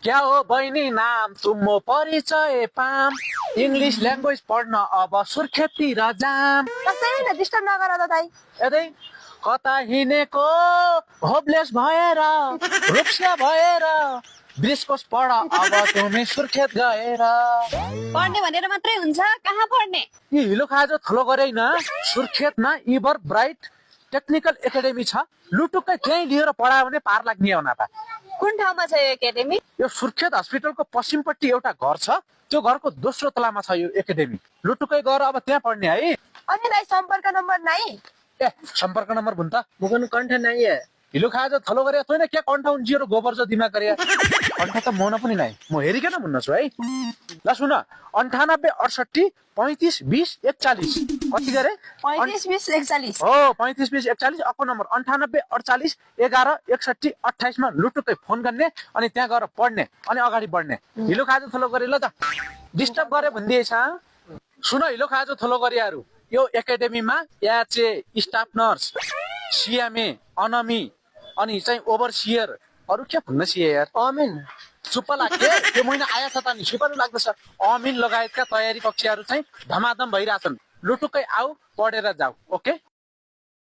क्या हो बहिनी नाम तुम परिचय पाम इंग्लिश ल्याङ्ग्वेज पढ्न अब सुर्खेततिर जाम कसैले डिस्टर्ब नगर त दाइ। यतै कता हिँडेको होपलेस भएर रुप्सिया भएर ब्रिजकोस पढ अब तिमी सुर्खेत गएर पढ्ने भनेर मात्रै हुन्छ, कहाँ पढ्ने? यी हिलो खाजो थलो गरे होइन सुर्खेतमा इभर ब्राइट टेक्निकल एकाडेमी छ लुटुक्कै त्यहीँ लिएर पढायो भने पार लाग्ने हो नापा कुन ठाउँमा छ यो एकाडेमी? यो सुर्खेत हस्पिटलको पश्चिमपट्टि एउटा घर छ त्यो घरको दोस्रो तलामा छ यो एकाडेमी लुटुक्कै गएर अब त्यहाँ पढ्ने है अनि दाइ सम्पर्क नम्बर नाइ? ए संपर्क नंबर बुनता मुखन कंठ नहीं है। हिलो खाजो थलो गरे तोइने के कण्ठ उन्जियो र गोबर जो दिमाग गरे कण्ठ त मोन पनि नाइ म हेरिकन भन्न छु है ल सुन 98 68 35 20 41 कति गरे 35 20 41 हो 35 20 41 अर्को नम्बर 98 48 11 61 28 मा लुटुकै फोन गर्ने अनि त्यहाँ गएर पढ्ने अनि अगाडि बढ्ने हिलो खाजो थलो गरे ल त डिस्टर्ब गरे भन्दिएछ सुन हिलो खाजो थलो गरेहरू यो एकाडेमीमा याचे स्टाफ नर्स सिएमए अनमी अनि चाहिँ ओभरसियर अरु के भन्न सिए यार आमीन चुप्प लाग्यो त्यो महिना आएछ त नि सुपर लाग्दछ अमिन लगायतका तयारी कक्षाहरू चाहिँ धमाधम भइराछन् लुटुकै आऊ पढेर जाऊ ओके